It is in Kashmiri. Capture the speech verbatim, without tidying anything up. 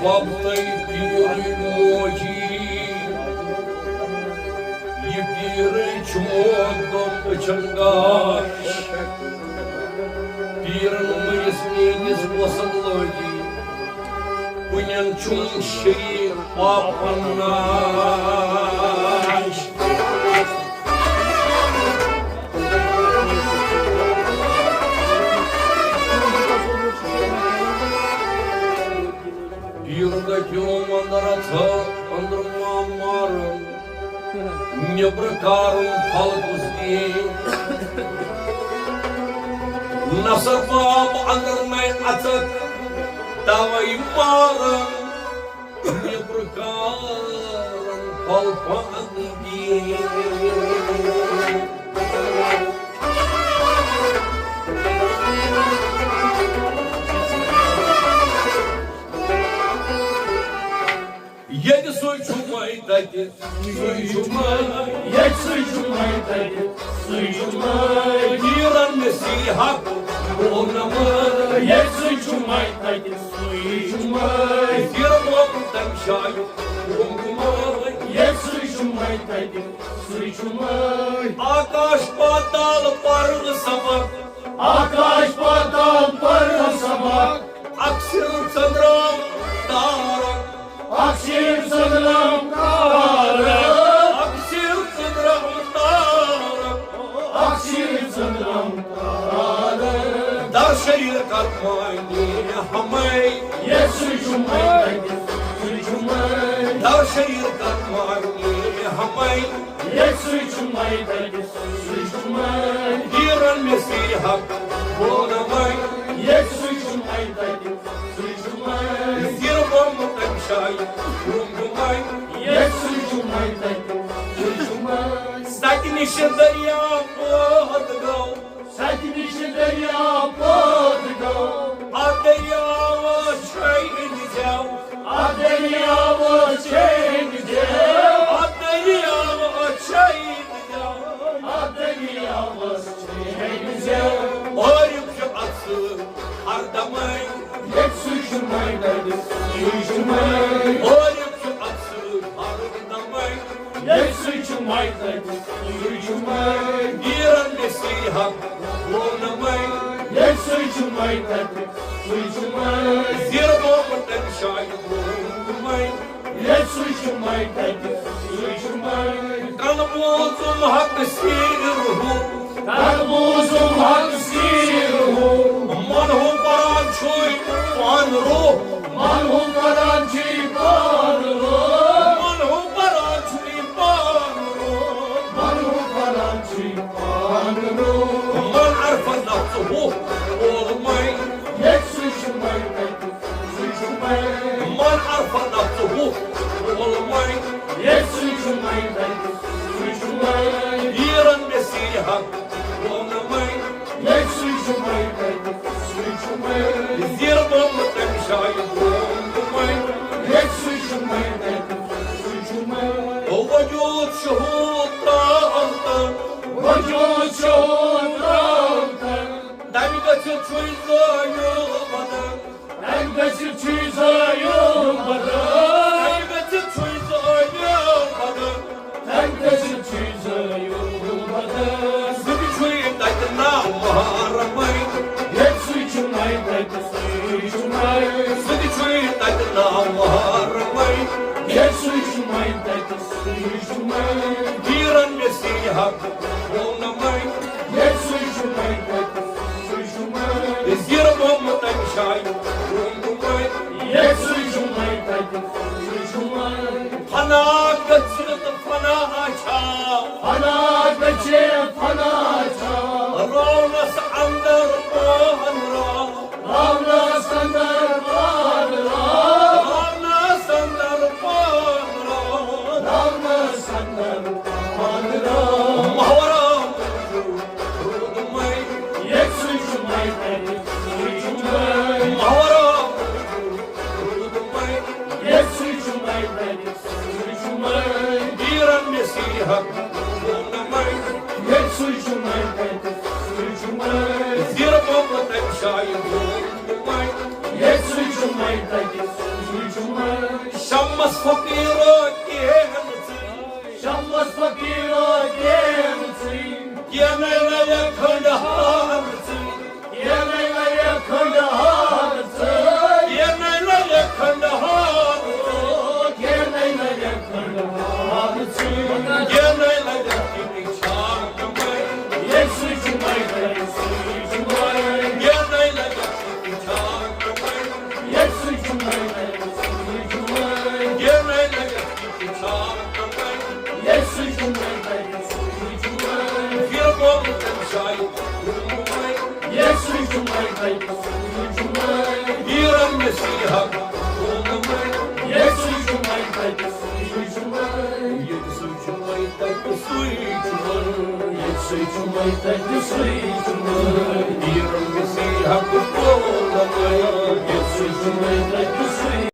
وۄپنے پیٖرٕے موجی، یہِ پیٖرٕے چھُ موت دۄن أچھن گاش۔ پیٖرن مٔرِس میٲنِس وۄسن لٲگی، کُنٮ۪ن چھُم شریٖک پاپن ناش۔ پیٖر دٔپِو اندر ژھا، اندر ما مارن، نیبر کارن پھل کُس دِیہِ؟ نصر باب اندر نَے اژکھ، توے مارن، نیبر کارن پھل پانہٕ دِیہِ۔ ییٚتہِ سُے چھُ وۄنۍ تَتہِ، سُے چھُ وۄنۍ۔ ییٚتہِ سُے چھُ وۄنۍ تَتہِ، سُے چھُ وۄنۍ۔ پیٖرن مےٚ سی حق گوٚو نہٕ وۄنۍ۔ ییٚتہِ سُے چھُ وۄنۍ تَتہِ، سُے چھُ وۄنۍ۔ پیٖر گوٚو تَمہِ جایہِ گوٚو نہٕ وۄنۍ۔ ییٚتہِ سُے چھُ وۄنۍ تَتہِ، سُے چھُ وۄنۍ۔ آکاش پاتال پَرن سبق۔ آکاش پاتال پَرن سبق۔ اکثر ژٔنٛدرام تارک۔ اکثر ژٔنٛدرام تارک۔ اکثر ژٔنٛدرام تارک۔ اکثر ژٔنٛدرام تارک۔ در شریر کرمانی ہمیں۔ ییٚتہِ سُے چھُ وۄنۍ تَتہِ، سُے چھُ وۄنۍ۔ در شریر کرمانی ہمیں۔ ییٚتہِ سُے چھُ وۄنۍ تَتہِ، سُے چھُ وۄنۍ۔ پیٖرن مےٚ سی حق گوٚو نہٕ وۄنۍ۔ ییٚتہِ سُے چھُ وۄنۍ تَتہِ، سُے چھُ وۄنۍ۔ زیر بۄمبہٕ تَمہِ جایہِ گوٚو نہٕ وۄنۍ۔ ییٚتہِ سُے چھُ وۄنۍ تَتہِ، سُے چھُ وۄنۍ۔ سَتہِ نِشہِ دٔریاو پٲدٕ گوٚو۔ سَتہِ نِشہِ دٔریاو پٲدٕ گوٚو۔ اَتھ دٔریاوَس چھے ہٕنٛدۍ زٮ۪و۔ اَتھ دٔریاوَس چھے ہٕنٛدۍ زٮ۪و۔ اَتھ دٔریاوَس چھے ہٕنٛدۍ زٮ۪و۔ اَتھ دٔریاوَس چھے ہٕنٛدۍ زٮ۪و۔ عٲرِف چھُ اَتھ سۭتۍ ہر دمے۔ ییٚتہِ سُے چھُ وۄنۍ تَتہِ، سُے چھُ وۄنۍ۔ عٲرِف چھُ اَتھ سۭتۍ ہر دمے۔ ییٚتہِ سُے چھُ وۄنۍ تَتہِ، سُے چھُ وۄنۍ۔ پیٖرن مےٚ سی حق گوٚو نہٕ وۄنۍ۔ ییٚتہِ سُے چھُ وۄنۍ تَتہِ، سُے چھُ وۄنۍ۔ زیر بۄمبہٕ تَمہِ جایہِ گوٚو نہٕ وۄنۍ۔ ییٚتہِ سُے چھُ وۄنۍ تَتہِ، سُے چھُ وۄنۍ۔ کَن بوٗزُم حق سیٖر ہُہ۔ کَن بوٗزُم حق سیٖر ہُہ۔ من ہُہ پَران چھُے پانہٕ روح۔ من ہُہ پَران چھُے پانہٕ روح۔ من ہُہ پَران چھُے پانہٕ روح۔ من ہُہ پَران چھُے پانہٕ روح۔ من عرفہ نفسہٕ ہُہ اولمَے۔ ییٚتہِ سُے چھُ وۄنۍ تَتہِ، سُے چھُ وۄنۍ۔ من عرفہ نفسہٕ ہُہ اولمَے۔ ییٚتہِ سُے چھُ وۄنۍ تَتہِ، سُے چھُ وۄنۍ۔ پیٖرن مےٚ سیٖر حق گوٚو نہٕ وۄنۍ۔ ییٚتہِ سُے چھُ وۄنۍ تَتہِ، سُے چھُ وۄنۍ۔ زیر بۄمبہٕ تَمہِ جایہِ گوٚو نہٕ وۄنۍ۔ ییٚتہِ سُے چھُ وۄنۍ تَتہِ، سُے چھُ وۄنۍ۔ وجوٗد شہوٗد ترٛاو تہٕ۔ وجوٗد شہوٗد ترٛاو تہٕ۔ تَمہِ گٔژھِتھ چھُے زٲیُل بدن۔ تَمہِ گٔژھِتھ چھُے زٲیُل بدن۔ تَمہِ گٔژھِتھ چھُے زٲیُل بدن۔ تَمہِ گٔژھِتھ چھُے زٲیُل بدن۔ سُہ تہِ چھُے تَتہِ نامحرمٕے۔ ییٚتہِ سُے چھُ وۄنۍ تَتہِ، سُے چھُ وۄنۍ۔ سُہ تہِ چھُے تَتہِ نامحرمٕے۔ ییٚتہِ سُے چھُ وۄنۍ تَتہِ، سُے چھُ وۄنۍ۔ پیٖرن مےٚ سیٖر حق گوٚو نہٕ وۄنۍ۔ ییٚتہِ سُے چھُ وۄنۍ تَتہِ، سُے چھُ وۄنۍ۔ زیر بۄمبہٕ تَمہِ جایہِ گوٚو نہٕ وۄنۍ۔ ییٚتہِ سُے چھُ وۄنۍ تَتہِ، سُے چھُ وۄنۍ۔ فنا گٔژھِتھ فنا چھا۔ فنا گٔژھِتھ فنا چھا۔ رونس اندر پان را۔ رونس اندر پان را۔ رونس اندر پان را۔ رونس اندر پان را۔ محورا موجود روٗدمَے۔ ییٚتہِ سُے چھُ وۄنۍ تَتہِ، سُے چھُ وۄنۍ۔ محورا موجود روٗدمَے۔ ییٚتہِ سُے چھُ وۄنۍ تَتہِ، سُے چھُ وۄنۍ۔ پیٖرن مےٚ سیٖر حق گوٚو نہٕ وۄنۍ۔ ییٚتہِ سُے چھُ وۄنۍ تَتہِ، سُے چھُ وۄنۍ۔ زیر بۄمبہٕ تَمہِ جایہِ گوٚو نہٕ وۄنۍ۔ ییٚتہِ سُے چھُ وۄنۍ تَتہِ، سُے چھُ وۄنۍ۔ فقیٖرو کینٛہہ نہٕ ژٕے۔ شمس فقیٖرو کینٛہہ نہٕ ژٕے۔ کینٛہہ نَے لَیَکھ کھنٛڈہار ژٕے۔ کینٛہہ نَے لَیَکھ کھنٛڈہار ژٕے۔ کینٛہہ نَے لَیَکھ کھنٛڈہار ژٕے۔ کینٛہہ نَے لَیَکھ کھنٛڈہار ژٕے۔ کینٛہہ نَے لَیَکھ کِنہٕ چھاکھ مَے۔ ییٚتہِ سُے چھُ مَے، ییٚتہِ سُے چھُ مَے۔ کینٛہہ نَے لَیَکھ کِنہٕ چھاکھ مَے۔ ییٚتہِ سُے چھُ مَے، ییٚتہِ سُے چھُ مَے۔ کینٛہہ نَے لَیَکھ کِنہٕ چھاکھ مَے۔ ییٚتہِ سُے چھُ مَے، ییٚتہِ سُے چھُ مَے۔ پھِرٕ گوٚمُت تَمہِ جایہِ۔ ییٚتہِ سُے چھُ مَے، ییٚتہِ سُے چھُ مَے۔ پیٖرَن مےٚ سۭتۍ حق کوٚرمُت۔ ییٚتہِ سُے چھُ مَے، ییٚتہِ سُے چھُ مَے۔ ییٚتہِ سُے چھُ مَے، ییٚتہِ سُے چھُ مَے۔ ییٚتہِ سُے چھُ مَے، ییٚتہِ سُے چھُ مَے۔ پیٖرَن مےٚ سۭتۍ حق کوٚرمُت۔ ییٚتہِ سُے چھُ مَے، ییٚتہِ سُے